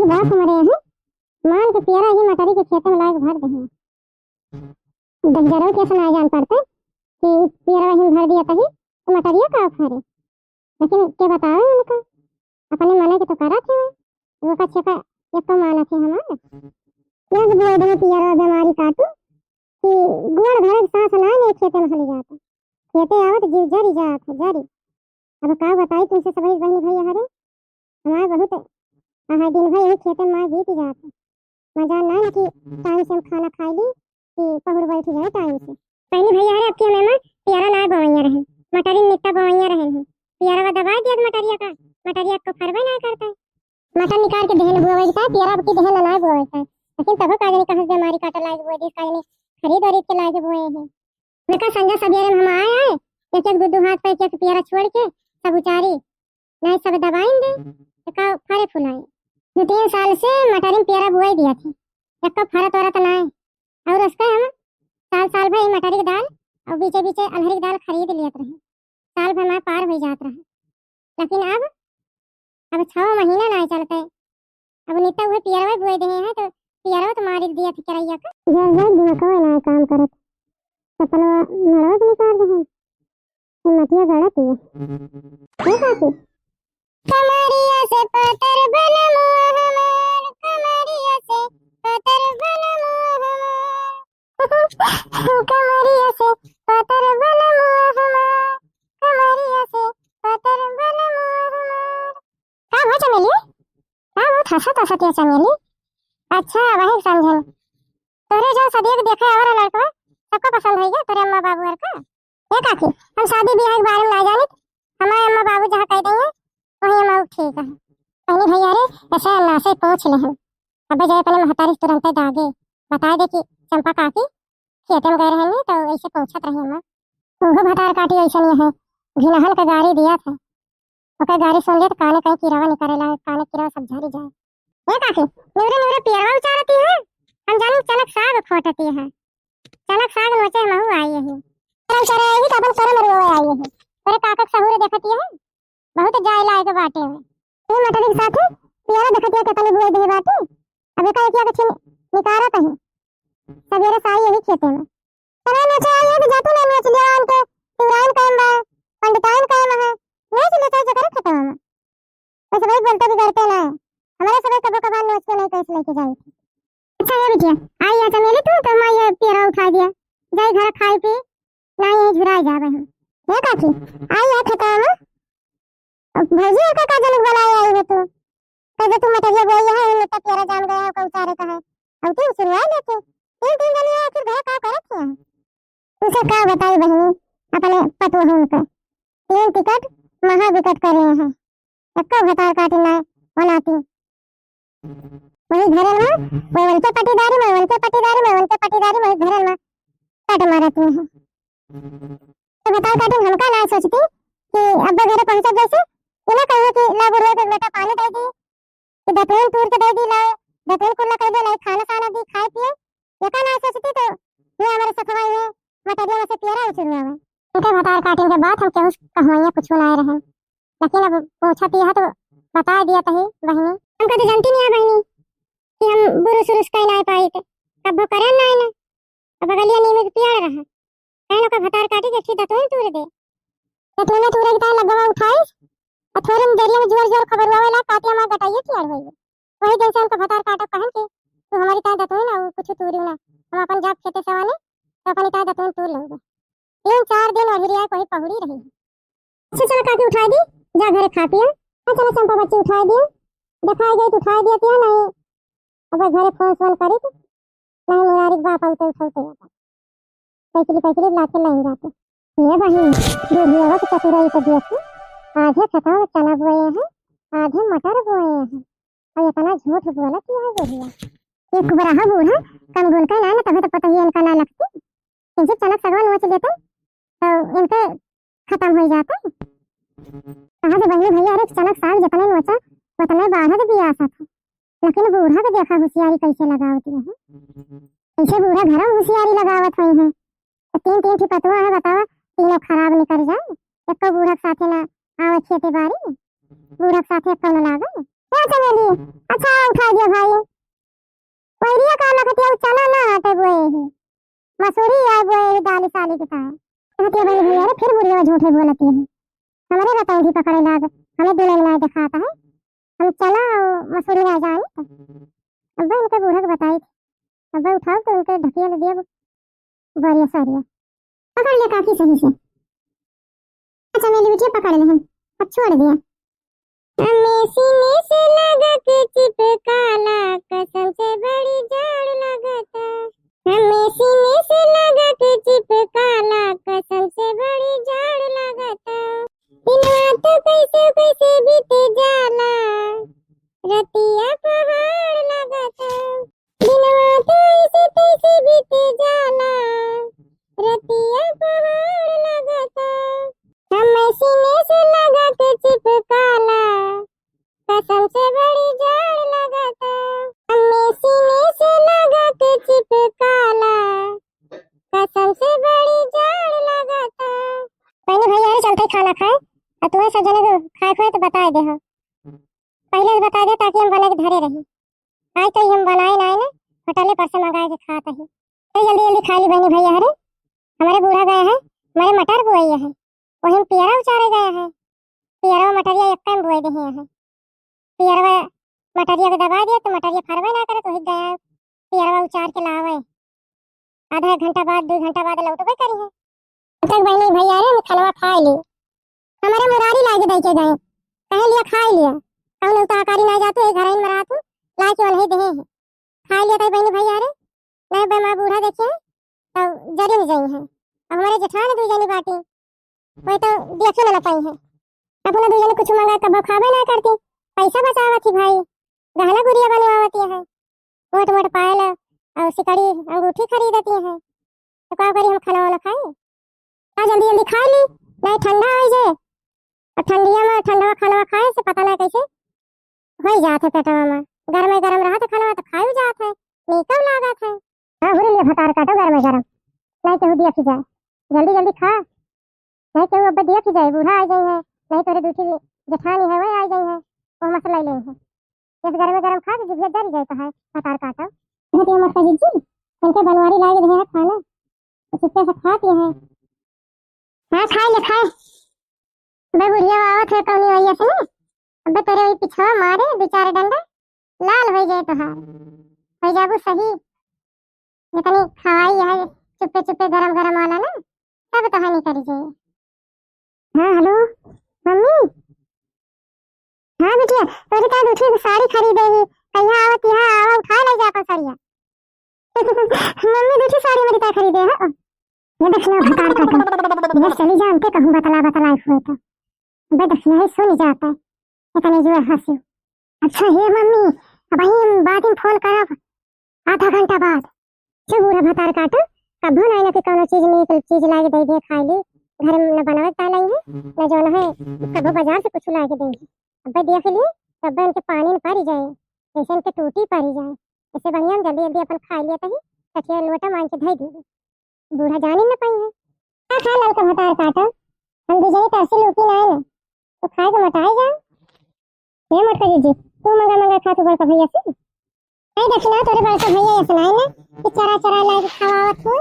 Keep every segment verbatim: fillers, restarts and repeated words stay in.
बाप मरे हैं, मान के पियरा ही मटरी के खेते में लाइके भर देहे। दहिजरो के ऐसा ना जान पड़ते कि पियरा ही भर दिया तही तो मटरिया का उखाड़े। लेकिन के बतावे उनका, अपने मने के तो करत है, वो का छेका एक तो मानत है हमार। यस बोल दे पियरा बीमारी काटू कि गोड़ धरे के सांस ना ले खेते में हली जाता। खेते आवत जीव जरी जात है, जरी। अब का बताई तुमसे सभी बहनी भैया हरे, हमारे बहुत आहा दिन भर यही खेते में बीत जात है। मजा ना न कि टाइम से हम खाना खाई ली कि पहुड़ बैठ जाए टाइम से। बहनी भैया हरे, अब की हमें माँ पियरा ना बोवैया रहे, मटरी नित्ता बोवैया रहे हैं। पियरा दबाई दिया मटरिया का, मटरिया को फरबे ना करता है। मटर निकाल के देहन बोवे के चाहे, पियरा की देहन ना बोवे के चाहे। लेकिन तबो का जानी कहाँ से बीमारी काटा लाग बोए दिस, का जानी खरीद और के लाग बोए हैं। देखा संझा सबेरे में हम आए आए, एक एक दो दो हाथ पे एक एक पियरा छोड़ के सब उचारी, नहीं सब दबाइन दे, तो का फरे फुलाए। दो तीन साल से मटरी में पियरा बुआई दिया थे, एक फरत वरत ना है। और उसका हम साल साल भर मटरी की दाल और बीचे बीचे अल्हरी की दाल खरीद लियत रहे, साल भर में पार हो जात रहे। लेकिन अब, अब छह महीना ना चलते, अब नित्ता उहे पियरवा बुए देहे हैं, तो पियरवा तो मार दिया थी करैया का। जब जब दिमागवा ना काम करत, सपनवा मड़वा के निकाल दे हैं। हिम्मतिया गड़त है। ये काकी? कमरिया से पतर बनमुआ हमार, कमरिया से पतर बनमुआ हमार। कमरिया से पतर बनमुआ हमार, कमरिया से पतर बनमुआ हमार। का हो चमेली? का हो हंसत हंसत ये चमेली? अच्छा, वही समझन। तोरे जो सदिया के देखे आवर लड़कवा, सबका पसंद होइगा तोरे अम्मा बाबू हर का। ए काकी, हम शादी ब्याह के बारे में ना जानित, हमारे अम्मा बाबू जहाँ कह देंगे, वही हम ठीक है। कहनी भैया रे, ऐसे अन्ना से पूछ ले हम। अबे जाए अपने महतारी तुरंते दागे, बता दे कि चंपा काकी खेते में गए रहनी तो ऐसे पूछत रही अम्मा। उहो भतार काटी ऐसे नहीं है, घिनहन का गारी दिया था। ओकर गारी सुन ले तो काने कहीं किरवा निकरे लागे, काने किरवा सब झरी जाए। ए काकी, निवरे निवरे पियरवा उचारती है, हम जानी चनक साग खोटती है। चनक साग नोचे हमहू आई है। करम करे आई तो अपन करम रुआवे आई है। तोरे काका के सहूर देखती है, बहुत जाए लायक बाटे है। ये मटरी के साथ पियरा देखती है कितनी बुए दे बाटे। अब एका एकिया के छिन निकारत है। सबेरे साई यही खेते में। तने नोचे आई है तो जातू नहीं नोच लिया उनके, तिवराइन कायम बा, पंडिताइन कायम है। नोच लेते जकर खेतवा में। वैसे भाई बोलते बिगड़ते ना है। हमारे सब कबो कभार नोच के नहीं कैसे लेके जाए। अच्छा ये बिटिया, आई है चमेली तू तो मैं ये पियरा उठा दिया। जाई घर खाई पी, ना ये झुरा जावे हम। ये काकी, आई है खेतवा में। अब भौजी और का काजल बुलाए आई है तू? कह दे तू मटरिया बोई है, मिट्टा पियरा जाम गया है, ओका उतारे का है। अब तू सुनवा लेते। तीन तीन जनी आखिर घर का करत है? तुसे का बताई बहिनी, अपने पतोहन के तीन टिकट महा विकट करे हैं। एक्को भतार काटी ना बनाती। वही घरन में, वही उनके पटीदारी में, उनके पटीदारी में, उनके पटीदारी में, वही घरन में कट मारती हैं। तो भतार काटी हमका ना सोचती कि अब्बा घरे पहुंचत जैसे, इन्हें कहिए कि ला बुढ़िया के लोटा पानी दे दी, कि दतुन तूर के दे दी लाए, दतुन कुल्ला कह दे लाए, खाना साना दी, खाए पिए। ये का ना सोचती तो ये हमारे सथवा ये मटरिया में से पियरा उचुर आवे। इनके भतार काटिन के बात हम केहू से कहवैया कुछ ना रहे, लेकिन अब पूछत यह तो बता दिया तही बहिनी। हमका तो जानती नहीं है बहिनी कि हम बुरुस उरुस कहीं ना पाई थे, कब्बो करे ना ना। अब बगलिया नीम के पेड़ रहा, कहन ओकर भतार काटी के ठीक दतुन तूर दे। दतुन तूरे के ताई लगवा उठाई, और थोड़े में दरिया में जोर जोर खबर हुआ वाला कातिया माँ गटाइए तैयार होई। वही दिन से उनका भतार काटब कहन के, "तू हमारी ताई दतुन ना, कुछ तूरी ना, हम अपन जाब खेते से वाले, तो अपनी ताई दतुन तूर लेंगे।" तीन चार दिन अहिरिया कोई पहुड़ी रही। अच्छा चलो काकी उठाई दी, जा घरे खा पिया। हाँ चलो चंपा बच्ची उठाई दिया, दिखाई गई तो उठाई दिया क्या नहीं, अब घरे फोन सोन करी तो नहीं, मुरारी के बाप आउते उठौते आता। पैकली पैकली लाके लाइन जाते। ये बहिन, बुढ़ियावा के चतुराई को देखो, आधे खेतवा में चना बोए हैं, आधे मटर बोए हैं, और इतना झूठ बोलत है बुढ़िया। एक बरहा बूढ़ा, कम गुण का ना, ना तभी तो पता ही इनका ना लगती। इनसे चनक सगवा नोच लेते, तो इनके खत्म हो जाते। कहाँ से बहिनी भैया, अरे चनक साग जितने नोचा, उतने बाढ़त भी आ सकते। लेकिन बूढ़ा के देखा होशियारी कैसे लगावत है, कैसे बूढ़ा घरम होशियारी लगावत हुई है। तो तीन तीन ठी पतवा है, बतावा, तीनों खराब निकल जाए, एको बूढ़ा के साथे ना आवे खेती बारी, बूढ़ा के साथे एको ना लागे। क्या चमेली? अच्छा, उठा दिया भाई। पहिरिया का लखतिया उ चना ना हटे बोए ही। मसूरी आए बोए ही दाली साली के ताए। कहतिया बहिनी भैया रे, फिर बुढ़िया झूठे बोलती है। हमरे रतौंधी पकड़े लाग, हमें दुल्हन ना दिखाता है। हम चना और मसूरी ना जानी। अब इनके बूढ़ा के बताई थी। अब उठाओ तो उनके ढकिया ले दिया बोरिया सारिया। पकड़ ले काकी सही से। अच्छा, मेरी बिटिया पकड़ ले हम। अब छोड़ दिया। हमें सीने से लगा के चिपकाला, कसम से बड़ी जाड़ लगता। हमें सीने से लगा के चिपकाला, कसम से बड़ी जाड़ लगता। दिनवा तो कैसे कैसे बीत जाला, रतिया पहाड़ लगता। दिनवा तो ऐसे तैसे बीत जाला, रतिया पहाड़ लगता। हमें सीने से लगा के चिपकाला, कसम से बड़ी जाड़ लगता। हमें सीने से लगा के चिपकाला, कसम से बड़ी जाड़ लगता। बहनी भैया रे, चलते खाना खाए, और तुम्हें सब जने को खाए खोए तो बताए दे हो। पहले से बता दे, ताकि हम बना के धरे रही। आज तो हम बनाए ना, ना, होटले पर से मंगाए के खात ही। तो जल्दी जल्दी खा ली बहनी भैया रे। हमारे बूढ़ा गया है, हमारे मटर बोए है, वही पियरा उचारे गया है। पियरवा मटरिया एक टाइम बोए दे है। पियरवा मटरिया के दबा दिया तो मटरिया फरबे ना करे, तो वही गया है पियरवा उचार के लावे। आधा एक घंटा बाद, दो घंटा बाद लौटबे करी है। तब तक बहनी भैया रे, हम खनवा खा ली। हमारे मुरारी लाके दे के गए, कहे लिया खा लिया। कौन उनका आकारी ना जातू, एक घर में रहतू, लाके उन्हें दे है। खा लिया तब बहनी भैया रे, नहीं बे माँ बूढ़ा देखे, तो जरी नहीं जाई है। अब हमारे जेठान दू जनी बाटी, कोई तो देखे ना, ना पाई है। अपना दू जनी कुछ मंगा कबो खाबे ना करती, पैसा बचावत ही भाई, गहना गुरिया बनवावत है। मोट मोट पायल और सिकड़ी अंगूठी खरीदती है, तो का करी हम खाना वाना खाई? का जल्दी जल्दी खा ली, नहीं ठंडा हो जाए। और ठंडिया में ठंडवा खाना खाए से पता नहीं कैसे हो जात है पेटवा में। गरम गरम रहा तो खाना तो खाई जात है, नीकव लागत है। हाँ, बुरी लिए भतार काटो गरम गरम, नहीं केहू दिया खी जाए, जल्दी जल्दी खा, नहीं केहू अब दिया खी जाए, बूढ़ा आ जाए है, नहीं तोरे दूठी जेठानी है वही आ जाए है, वो मसला ले है। इस गरम गरम खा के जिभिया जर जाए तो है, भतार काटो। ये दिया मत कर जीजी, इनके बनवारी लागे रहे है खाना, तो चुप्पे से खाती है। हाँ, खाए ले, खाए। बे बुढ़िया आवत है कौनी वजह से ना, अबे तेरे वही पिछवा मारे दो चार डंडा, लाल हो जाए तोहार, हो जाबू सही। जितनी खवाई है चुप्पे चुप्पे गरम गरम वाला ना, तब तोहार निकल जाए। हाँ, हेलो, मम्मी। हाँ बिटिया, तोरे का दूठी साड़ी खरीदे ही, कहिया आवत यहाँ आवा उठा ले जा अपन साड़िया। मम्मी दूठी साड़ी मेरी का खरीदे हो? ये देखना भतार काटो, ये चली जानते कहूँ बतला बतला हुए तो। बे देखना ही सुन जाता है, इतने जोर हंसी। अच्छा हे मम्मी, अब हम बाद में फोन करब, आधा घंटा बाद। चुप बूढ़ा भतार काटो, कभो ना इनके कौनो चीज नीक चीज लाके दे दे खाए ली, घर में न बनावे का नहीं है, न जौन है, कभो बाजार से कुछ लाके दे दे। अब्बे देख लिए, तब्बे इनके पानी न पड़ जाए, जैसे इनके टूटी पड़ जाए। इससे बढ़िया हम जल्दी जल्दी अपन खा लिए तही, तठिया लोटा मांग के धई दे। बूढ़ा जानी न पाई है। खा खा ललका भतार काटो, हम दू जनी तरसी लूकी ना है ना, तो खाए के मोटाए जा। हे मोटका जीजी, तू मंगा मंगा खा तू बड़का भैया से। नहीं दक्षिणा तोरे बड़का भैया ऐसे नहीं ना कि चरा चरा लाके खवावत हो।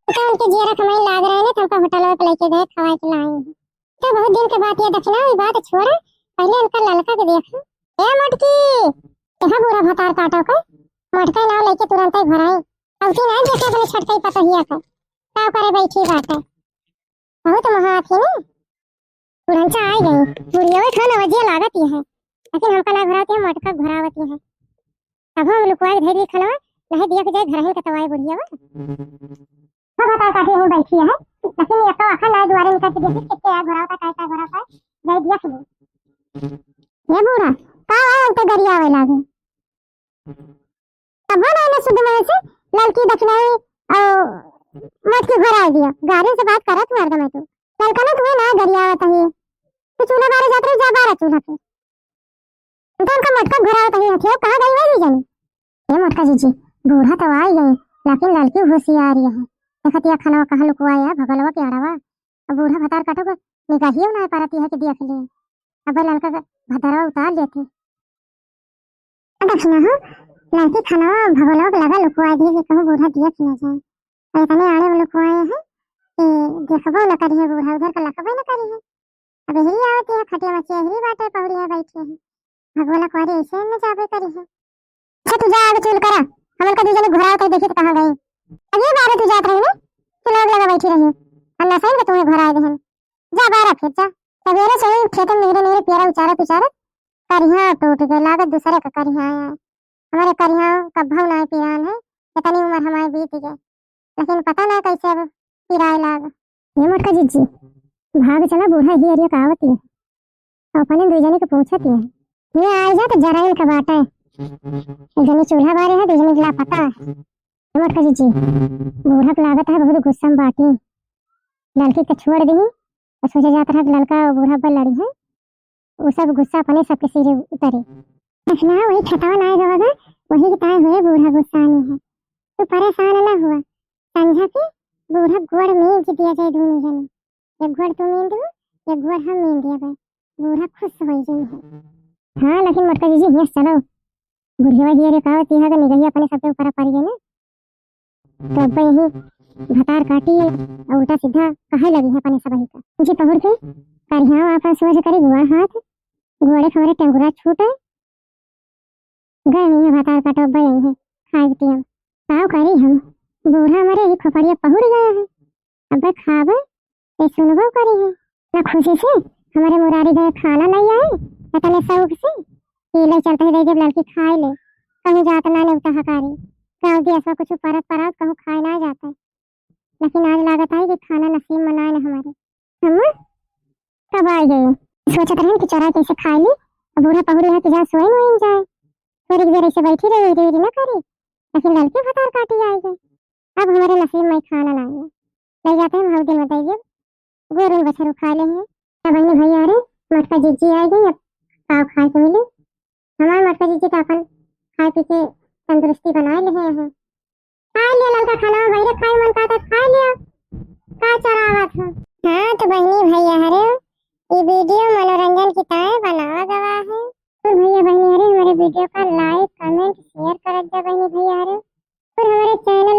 तो उनके जियरा कमाई लाग रहे ने, तो हमका होटल पे लेके गए, खवाए के लाए हैं। तो बहुत दिन के बात ये दक्षिणा, ये बात छोड़ा, पहले उनका ललका के देख। ए मोटकी, कहाँ बूढ़ा भतार काटो का? मोटका नाव लेके तुरंत ही घर आई। अब की नहीं देखे अपने छोटका ही पतोहिया का, का करे बैठी बात है। बहुत महाथी ने पुरंचा आई गई। बुढ़िया खाना वजिया लागत ही है, लेकिन हमका ना घुरावती है, मोटका घुरावती है। तब हम लुकवाए धैर्य खनवा, नहीं दिया के जाए घर ही कतवाए बुढ़िया। सब बता काटे हो बैठी है, लेकिन ये तो आखा ना दुआरे निकल के देखी कितने आ घुरावता, काय काय घुरावता, जाए दिया के। ये बूढ़ा, का आए उनके गरियावे लागे? तब ना इन्हें शुद्ध में से ललकी दक्षिणाई और मोटकी घुराई दिया। गारी से बात करत हुआ हरदम है तू। ललका ना तुम्हें ना गरियावत है। तू चूल्हा बारे जात रही, जा बारा चूल्हा पे। तो उनका मोटका घुरावत है, हथिया कहाँ गई वही नहीं जानी। ये मोटका जीजी, बूढ़ा तो आई गई, लेकिन ललकी होशियार है। देखत या खनवा कहाँ लुकवाया, भगलवा के अड़वा। अब बूढ़ा भतार काटो को निगाहियो ना पारत है कि देख लिए। अब ललका का भदरवा उतार लेती। अब देखना हो, लड़की खाना भगोलवा के लगा लुकवा दिए कि कहूँ बूढ़ा दिया कि ना जाए। और इतने आड़े में लुकवाए हैं कि देखबो न करिए बूढ़ा, उधर का लकबे न करिए। अब यही आवत है, खटिया मचिया यही बाटे, पहुड़िया बैठी है। भगोला कुआरी ऐसे न जाबे करी है। अच्छा तू जा आगे चुल करा, हमन का दू जने घुरावत है, देखी तो कहाँ गई। अगे बारे तू जात रही ना, चुलवा के लगा बैठी रही। अन्ना सही में तुम्हें घुराए देहन। जा बारा फिर जा। सवेरे से ही खेतन निहरे निहरे पियरा उचारत उचारत करिहा टूट गए, लागत दूसरे का करिहा आया। हमारे करिहा कब्भव ना पिरान है, इतनी उम्र हमारे बीत गए, लेकिन पता ना कैसे अब पिराए लाग। ये मोटका जिज्जी, भाग चला, बूढ़ा ही अरिया का आवती है। तो अपने दू जने के पूछत ही है। ये आ जा तो जरा इनका बाटे। एक जने चूल्हा बारे है, दू जने के लापता है। ये मोटका जिज्जी, बूढ़ा के लागत है बहुत गुस्सा में बाटी। लड़की के छोड़ दी और सोचे जात रहा कि लड़का और बूढ़ा पर लड़ी है, वो सब गुस्सा अपने सबके सिरे उतरे। बस ना वही खेतवा ना गवा बा, वही के ताए हुए बूढ़ा गुस्सानी है। तू परेशान ना हुआ, समझा के बूढ़ा गोड़ मींज दिया जाए दोनों जने। एक गोड़ तू मींज दू, एक गोड़ हम मींज दिया बे। बूढ़ा खुश हो जाई है। हाँ लेकिन मोटका जिज्जी हियाँ से चलो, बुढ़िया ही अरे का होती है, अगर निगही अपने सबके ऊपर पड़ गई ना। तो अब यही भतार काटी और उल्टा सीधा कहे लगी है अपने सबही का। जी पहुर के करिहाओ आपन सोझ करी गोड़ हाथ, गोड़े खबरे टेंगुरा छूटे। गए हुई है भतार काटो, अब यही है खाए पिए। काव करी हम, बूढ़ा मरे ही खोपड़िया पहुर गया है। अब खाबे ते सुनबो करी है। ना खुशी से हमारे मुरारी गए खाना नहीं आए, इतने शौक से कि ले चलते ही दे देब लड़की खाए ले। कहूँ जात ना नेवता हकारी, गाँव दिया सब कुछ परत परत कहूँ खाए ना जाता है। लेकिन आज लागत आई कि खाना नसीब में ना है हमारे। हम कब आ गए, सोचत रहन कि चोरा कैसे खा ली। अब बूढ़ा पहुड़ी है कि जा सोए नहीं जाए, थोड़ी देर ऐसे बैठी रही, उरी उरी ना करी, लेकिन लड़की भतार काटी आई गई। अब हमारे नसीब में खाना ना है, ले जाते हैं हम दिन में दे देब। गोरू बछरू खा ले हैं। अब बहनी भैया रे, मोटका जिज्जी आ गई, अब पाव खाए के मिली। हमारे मोटका जिज्जी तो अपन खाए पी के तंदुरुस्ती बनाए ले हैं। खा लिया ललका खाना, भैया खाए मन का तो खा लिया। का चलावत हो? हाँ तो बहनी भैया हरे, ये वीडियो मनोरंजन की ताए बनावा गवा है। तो भैया बहनी हरे, हमारे वीडियो का like, comment, share करत जा बहनी भैया हरे। और हमारे चैनल